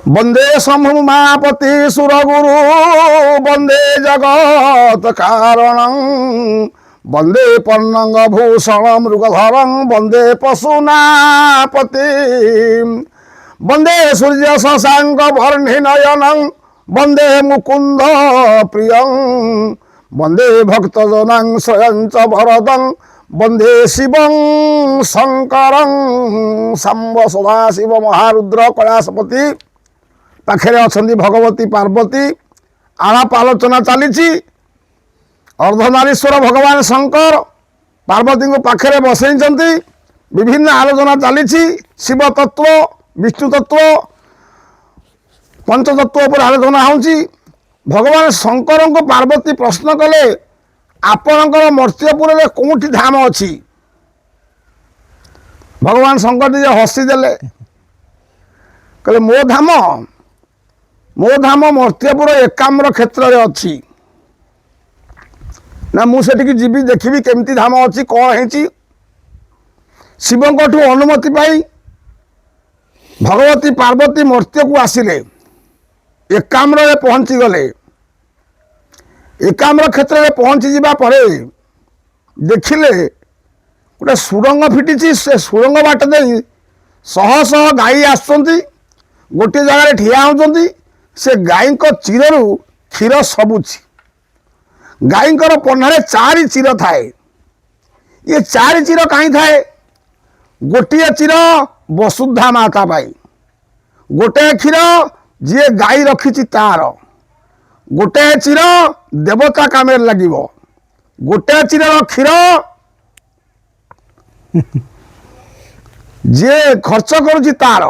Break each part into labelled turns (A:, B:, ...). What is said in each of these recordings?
A: ବନ୍ଦେ ଶମ୍ଭୁ ଉମାପତି ସୁରଗୁରୁ, ବନ୍ଦେ ଜଗତ କାରଣଂ, ବନ୍ଦେ ପନ୍ନଙ୍ଗ ଭୂଷଣ ମୃଗଧରଂ, ବନ୍ଦେ ପଶୁନାପତି, ବନ୍ଦେ ସୂର୍ଯ୍ୟ ଶଶାଙ୍କ ବର୍ଣ୍ଣି ନୟନଂ, ବନ୍ଦେ ମୁକୁନ୍ଦ ପ୍ରିୟଂ, ବନ୍ଦେ ଭକ୍ତଜନାଂ ସ୍ୱୟଂ ଚ ବରଦଂ, ବନ୍ଦେ ଶିବଂ ଶଙ୍କରଂ। ଶାମ୍ବ ସଦାଶିବ ମହାରୁଦ୍ର କୈଳାସପତି ପାଖରେ ଅଛନ୍ତି ଭଗବତୀ ପାର୍ବତୀ। ଆଳାପ ଆଲୋଚନା ଚାଲିଛି। ଅର୍ଦ୍ଧନାରୀଶ୍ୱର ଭଗବାନ ଶଙ୍କର ପାର୍ବତୀଙ୍କୁ ପାଖରେ ବସେଇଛନ୍ତି। ବିଭିନ୍ନ ଆଲୋଚନା ଚାଲିଛି। ଶିବ ତତ୍ତ୍ୱ, ବିଷ୍ଣୁ ତତ୍ତ୍ୱ, ପଞ୍ଚତତ୍ତ୍ୱ ଉପରେ ଆଲୋଚନା ହେଉଛି। ଭଗବାନ ଶଙ୍କରଙ୍କୁ ପାର୍ବତୀ ପ୍ରଶ୍ନ କଲେ, ଆପଣଙ୍କର ମର୍ତ୍ତ୍ୟପୁରରେ କେଉଁଠି ଧାମ ଅଛି? ଭଗବାନ ଶଙ୍କର ନିଜେ ହସିଦେଲେ, କହିଲେ, ମୋ ଧାମ, ମୋ ଧାମ ମର୍ତ୍ତ୍ୟପୁର ଏକାମ୍ର କ୍ଷେତ୍ରରେ ଅଛି। ନା, ମୁଁ ସେଠିକି ଯିବି, ଦେଖିବି କେମିତି ଧାମ ଅଛି, କ'ଣ ହେଇଛି। ଶିବଙ୍କଠୁ ଅନୁମତି ପାଇ ଭଗବତୀ ପାର୍ବତୀ ମର୍ତ୍ତ୍ୟକୁ ଆସିଲେ, ଏକାମ୍ରରେ ପହଞ୍ଚିଗଲେ। ଏକାମ୍ର କ୍ଷେତ୍ରରେ ପହଞ୍ଚିଯିବା ପରେ ଦେଖିଲେ ଗୋଟେ ସୁଡ଼ଙ୍ଗ ଫିଟିଛି। ସେ ସୁଡ଼ଙ୍ଗ ବାଟ ଦେଇ ଶହ ଶହ ଗାଈ ଆସୁଛନ୍ତି, ଗୋଟିଏ ଜାଗାରେ ଠିଆ ହେଉଛନ୍ତି। ସେ ଗାଈଙ୍କ ଚିରରୁ କ୍ଷୀର ସବୁଛି। ଗାଈଙ୍କର ପହ୍ନାରେ ଚାରି ଚିର ଥାଏ। ଇଏ ଚାରି ଚିର କାହିଁ ଥାଏ? ଗୋଟିଏ ଚିର ବସୁଧା ମାତା ପାଇଁ, ଗୋଟାଏ କ୍ଷୀର ଯିଏ ଗାଈ ରଖିଛି ତାର, ଗୋଟାଏ ଚିର ଦେବତା କାମରେ ଲାଗିବ, ଗୋଟାଏ ଚିରର କ୍ଷୀର ଯିଏ ଖର୍ଚ୍ଚ କରୁଛି ତାର।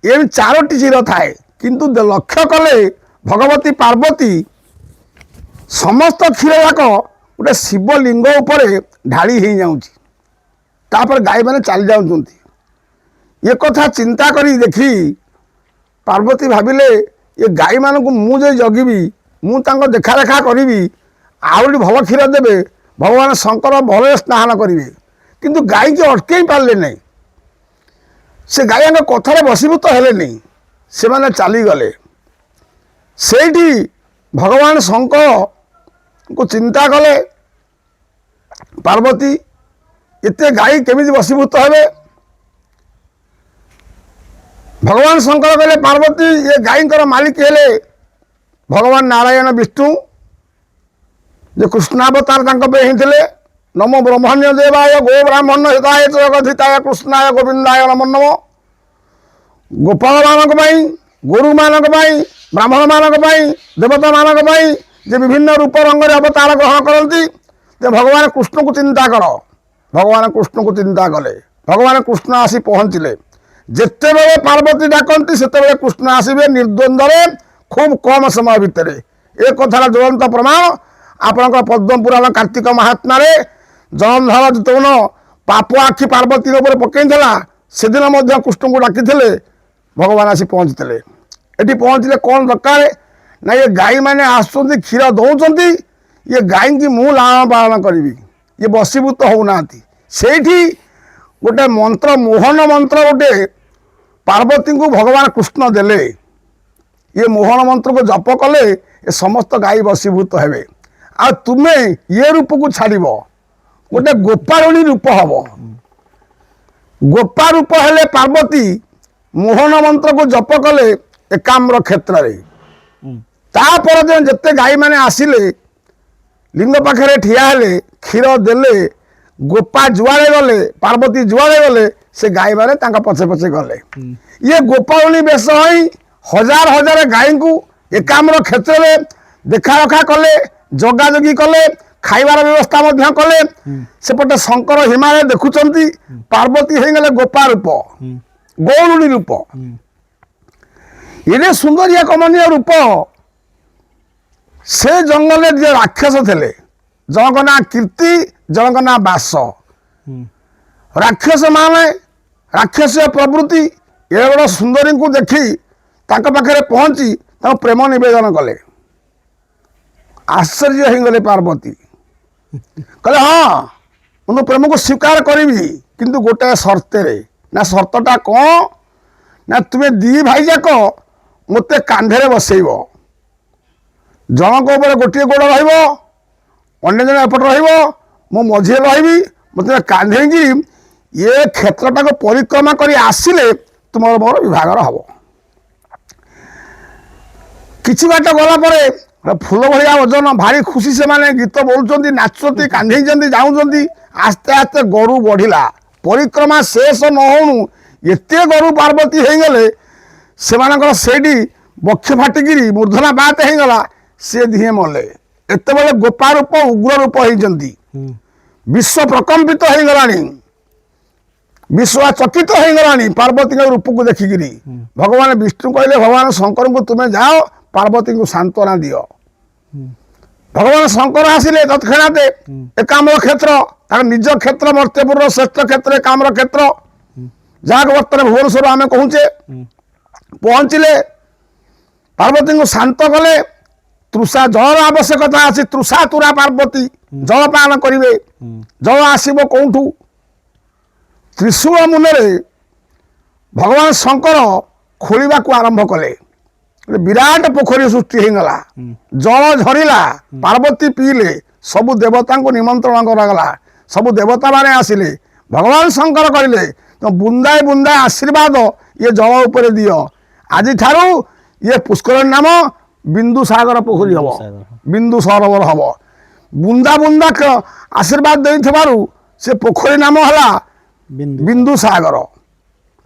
A: ଏମିତି ଚାରୋଟି ଚିର ଥାଏ। କିନ୍ତୁ ଲକ୍ଷ୍ୟ କଲେ ଭଗବତୀ ପାର୍ବତୀ, ସମସ୍ତ କ୍ଷୀର ଯାକ ଗୋଟେ ଶିବଲିଙ୍ଗ ଉପରେ ଢାଳି ହେଇଯାଉଛି। ତାପରେ ଗାଈମାନେ ଚାଲି ଯାଉଛନ୍ତି। ଏ କଥା ଚିନ୍ତା କରି ଦେଖି ପାର୍ବତୀ ଭାବିଲେ, ଏ ଗାଈମାନଙ୍କୁ ମୁଁ ଯେ ଜଗିବି, ମୁଁ ତାଙ୍କ ଦେଖାରେଖା କରିବି, ଆହୁରି ଭଲ କ୍ଷୀର ଦେବେ, ଭଗବାନ ଶଙ୍କର ଭଲରେ ସ୍ନାନ କରିବେ। କିନ୍ତୁ ଗାଈକି ଅଟକେଇ ପାରିଲେ ନାହିଁ। ସେ ଗାଈଙ୍କ କଥାରେ ବଶୀଭୂତ ହେଲେନି, ସେମାନେ ଚାଲିଗଲେ। ସେଇଠି ଭଗବାନ ଶଙ୍କରଙ୍କୁ ଚିନ୍ତା କଲେ ପାର୍ବତୀ, ଏତେ ଗାଈ କେମିତି ବଶୀଭୂତ ହେବେ? ଭଗବାନ ଶଙ୍କର କହିଲେ, ପାର୍ବତୀ, ଏ ଗାଈଙ୍କର ମାଲିକ ହେଲେ ଭଗବାନ ନାରାୟଣ ବିଷ୍ଣୁ, ଯେ କୃଷ୍ଣାବତାର ତାଙ୍କ ପାଇଁ ହେଇଥିଲେ। ନମୋ ବ୍ରହ୍ମଣ୍ୟ ଦେବାୟ ଗୋ ବ୍ରାହ୍ମଣ୍ୟ ହିତାୟ ଚ ଜଗଦ୍ଧିତାୟ କୃଷ୍ଣାୟ ଗୋବିନ୍ଦାୟ ନମୋ ନମଃ। ଗୋପାଳମାନଙ୍କ ପାଇଁ, ଗୋରୁମାନଙ୍କ ପାଇଁ, ବ୍ରାହ୍ମଣମାନଙ୍କ ପାଇଁ, ଦେବତାମାନଙ୍କ ପାଇଁ ଯେ ବିଭିନ୍ନ ରୂପ ରଙ୍ଗରେ ଅବତାର ଗ୍ରହଣ କରନ୍ତି, ଯେ ଭଗବାନ କୃଷ୍ଣକୁ ଚିନ୍ତା କର। ଭଗବାନ କୃଷ୍ଣକୁ ଚିନ୍ତା କଲେ, ଭଗବାନ କୃଷ୍ଣ ଆସି ପହଞ୍ଚିଲେ। ଯେତେବେଳେ ପାର୍ବତୀ ଡାକନ୍ତି, ସେତେବେଳେ କୃଷ୍ଣ ଆସିବେ ନିର୍ଦ୍ୱନ୍ଦ୍ୱରେ, ଖୁବ୍ କମ ସମୟ ଭିତରେ। ଏ କଥାର ଜ୍ୱଳନ୍ତ ପ୍ରମାଣ ଆପଣଙ୍କ ପଦ୍ମପୁରାଣ କାର୍ତ୍ତିକ ମହାତ୍ମାରେ ଜଳନ୍ଧର ଯେତେବେଳେ ପାପ ଆଖି ପାର୍ବତୀଙ୍କ ଉପରେ ପକେଇଥିଲା, ସେଦିନ ମଧ୍ୟ କୃଷ୍ଣଙ୍କୁ ଡାକିଥିଲେ, ଭଗବାନ ଆସି ପହଞ୍ଚିଥିଲେ। ଏଠି ପହଞ୍ଚିଲେ, କ'ଣ ଦରକାର? ନା, ଇଏ ଗାଈମାନେ ଆସୁଛନ୍ତି, କ୍ଷୀର ଦେଉଛନ୍ତି, ଇଏ ଗାଈଙ୍କି ମୁଁ ଲାଳନ ପାଳନ କରିବି, ଇଏ ବଶୀଭୂତ ହେଉନାହାନ୍ତି। ସେଇଠି ଗୋଟେ ମନ୍ତ୍ର, ମୋହନ ମନ୍ତ୍ର ଗୋଟେ ପାର୍ବତୀଙ୍କୁ ଭଗବାନ କୃଷ୍ଣ ଦେଲେ। ଇଏ ମୋହନ ମନ୍ତ୍ରକୁ ଜପ କଲେ ଏ ସମସ୍ତ ଗାଈ ବଶୀଭୂତ ହେବେ, ଆଉ ତୁମେ ଇଏ ରୂପକୁ ଛାଡ଼ିବ, ଗୋଟେ ଗୋପାଳୁଣୀ ରୂପ ହବ। ଗୋପା ରୂପ ହେଲେ ପାର୍ବତୀ, ମୋହନ ମନ୍ତ୍ରକୁ ଜପ କଲେ ଏକାମ୍ର କ୍ଷେତ୍ରରେ। ତା ପରଦିନ ଯେତେ ଗାଈମାନେ ଆସିଲେ, ଲିଙ୍ଗ ପାଖରେ ଠିଆ ହେଲେ, କ୍ଷୀର ଦେଲେ। ଗୋପା ଯୁଆଡ଼େ ଗଲେ, ପାର୍ବତୀ ଯୁଆଡ଼େ ଗଲେ, ସେ ଗାଈମାନେ ତାଙ୍କ ପଛେ ପଛେ ଗଲେ। ଇଏ ଗୋପାଳୁଣୀ ବେଶ ହୋଇ ହଜାର ହଜାର ଗାଈଙ୍କୁ ଏକାମ୍ର କ୍ଷେତ୍ରରେ ଦେଖାରଖା କଲେ, ଜଗାଜଗି କଲେ, ଖାଇବାର ବ୍ୟବସ୍ଥା ମଧ୍ୟ କଲେ। ସେପଟେ ଶଙ୍କର ହିମାଳୟ ଦେଖୁଛନ୍ତି, ପାର୍ବତୀ ହେଇଗଲେ ଗୋପା ରୂପ, ଗୌରୁଣୀ ରୂପ। ଏଡ଼େ ସୁନ୍ଦରିଆ କମନୀୟ ରୂପ। ସେ ଜଙ୍ଗଲରେ ଯିଏ ରାକ୍ଷସ ଥିଲେ, ଜଣଙ୍କ ନାଁ କୀର୍ତ୍ତି, ଜଣଙ୍କ ନାଁ ବାସ। ରାକ୍ଷସ ମାନେ, ରାକ୍ଷସୀୟ ପ୍ରବୃତ୍ତି ଏ ବଡ଼ ସୁନ୍ଦରୀଙ୍କୁ ଦେଖି ତାଙ୍କ ପାଖରେ ପହଞ୍ଚି ତାଙ୍କୁ ପ୍ରେମ ନିବେଦନ କଲେ। ଆଶ୍ଚର୍ଯ୍ୟ ହେଇଗଲେ ପାର୍ବତୀ। କହିଲେ, ହଁ, ମୁଁ ତ ପ୍ରେମକୁ ସ୍ୱୀକାର କରିବି, କିନ୍ତୁ ଗୋଟାଏ ସର୍ତ୍ତରେ। ନା, ସର୍ତ୍ତଟା କ'ଣ? ନା, ତୁମେ ଦି ଭାଇ ଯାକ ମୋତେ କାନ୍ଧରେ ବସେଇବ। ଜଣଙ୍କ ଉପରେ ଗୋଟିଏ ଗୋଡ଼ ରହିବ, ଅନ୍ୟ ଜଣେ ଏପଟେ ରହିବ, ମୁଁ ମଝିରେ ରହିବି। ମୋତେ କାନ୍ଧେଇକି ଏ କ୍ଷେତ୍ରଟାକୁ ପରିକ୍ରମା କରି ଆସିଲେ ତୁମର ମୋର ବିବାହଘର ହେବ। କିଛି ବାଟ ଗଲା ପରେ ଗୋଟେ ଫୁଲ ଭଳିଆ ଓଜନ, ଭାରି ଖୁସି ସେମାନେ, ଗୀତ ବୋଲୁଛନ୍ତି, ନାଚୁଛନ୍ତି, କାନ୍ଧେଇଛନ୍ତି, ଯାଉଛନ୍ତି। ଆସ୍ତେ ଆସ୍ତେ ଗୋରୁ ବଢ଼ିଲା। ପରିକ୍ରମା ଶେଷ ନ ହଉଣୁ ଏତେ ଗୋରୁ ପାର୍ବତୀ ହେଇଗଲେ, ସେମାନଙ୍କର ସେଇଠି ବକ୍ଷ ଫାଟିକିରି ମୂର୍ଦ୍ଧନା ବାତ ହେଇଗଲା, ସେ ଦିହେଁ ମଲେ। ଏତେବେଳେ ଗୋପା ରୂପ ଉଗ୍ର ରୂପ ହେଇଛନ୍ତି, ବିଶ୍ୱ ପ୍ରକମ୍ପିତ ହେଇଗଲାଣି, ବିଶ୍ୱ ଚକିତ ହେଇଗଲାଣି ପାର୍ବତୀଙ୍କ ରୂପକୁ ଦେଖିକିରି। ଭଗବାନ ବିଷ୍ଣୁ କହିଲେ ଭଗବାନ ଶଙ୍କରଙ୍କୁ, ତୁମେ ଯାଅ, ପାର୍ବତୀଙ୍କୁ ସାନ୍ତ୍ୱନା ଦିଅ। ଭଗବାନ ଶଙ୍କର ଆସିଲେ ତତ୍କ୍ଷଣାତେ ଏକାମ୍ର କ୍ଷେତ୍ର, ତାଙ୍କ ନିଜ କ୍ଷେତ୍ର, ମର୍ତ୍ତ୍ୟପୁରର ଶ୍ରେଷ୍ଠ କ୍ଷେତ୍ର ଏକାମ୍ର କ୍ଷେତ୍ର, ଯାହାକୁ ବର୍ତ୍ତମାନ ଭୁବନେଶ୍ୱର ଆମେ କହୁଛେ। ପହଞ୍ଚିଲେ, ପାର୍ବତୀଙ୍କୁ ଶାନ୍ତ କଲେ। ତୃଷା, ଜଳର ଆବଶ୍ୟକତା ଅଛି। ତୃଷା ତୁରା ପାର୍ବତୀ ଜଳପାନ କରିବେ। ଜଳ ଆସିବ କୋଉଠୁ? ତ୍ରିଶୂଳ ମୁନରେ ଭଗବାନ ଶଙ୍କର ଖୋଳିବାକୁ ଆରମ୍ଭ କଲେ। ଗୋଟେ ବିରାଟ ପୋଖରୀ ସୃଷ୍ଟି ହେଇଗଲା, ଜଳ ଝରିଲା, ପାର୍ବତୀ ପିଇଲେ। ସବୁ ଦେବତାଙ୍କୁ ନିମନ୍ତ୍ରଣ କରାଗଲା, ସବୁ ଦେବତାମାନେ ଆସିଲେ। ଭଗବାନ ଶଙ୍କର କହିଲେ, ତ ବୁନ୍ଦାଏ ବୁନ୍ଦାଏ ଆଶୀର୍ବାଦ ଇଏ ଜଳ ଉପରେ ଦିଅ। ଆଜିଠାରୁ ଇଏ ପୁଷ୍କରଣୀ ନାମ ବିନ୍ଦୁ ସାଗର ପୋଖରୀ ହବ,
B: ସାଗର।
A: ବିନ୍ଦୁ ସରୋବର ହବ। ବୁନ୍ଦା ବୁନ୍ଦା ଆଶୀର୍ବାଦ ଦେଇଥିବାରୁ ସେ ପୋଖରୀ ନାମ ହେଲା
B: ବିନ୍ଦୁ
A: ବିନ୍ଦୁ ସାଗର।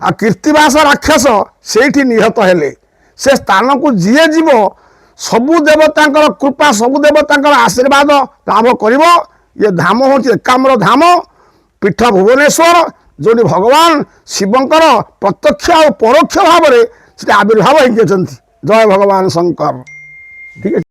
A: ଆଉ କୀର୍ତ୍ତିବାସ ରାକ୍ଷସ ସେଇଠି ନିହତ ହେଲେ। ସେ ସ୍ଥାନକୁ ଯିଏ ଯିବ, ସବୁ ଦେବତାଙ୍କର କୃପା, ସବୁ ଦେବତାଙ୍କର ଆଶୀର୍ବାଦ ଲାଭ କରିବ। ଇଏ ଧାମ ହେଉଛି ଏକାମ୍ର ଧାମ, ପୀଠ ଭୁବନେଶ୍ୱର, ଯେଉଁଠି ଭଗବାନ ଶିବଙ୍କର ପ୍ରତ୍ୟକ୍ଷ ଆଉ ପରୋକ୍ଷ ଭାବରେ ସେଠି ଆବିର୍ଭାବ ହେଇକି ଅଛନ୍ତି। ଜୟ ଭଗବାନ ଶଙ୍କର। ଠିକ ଅଛି।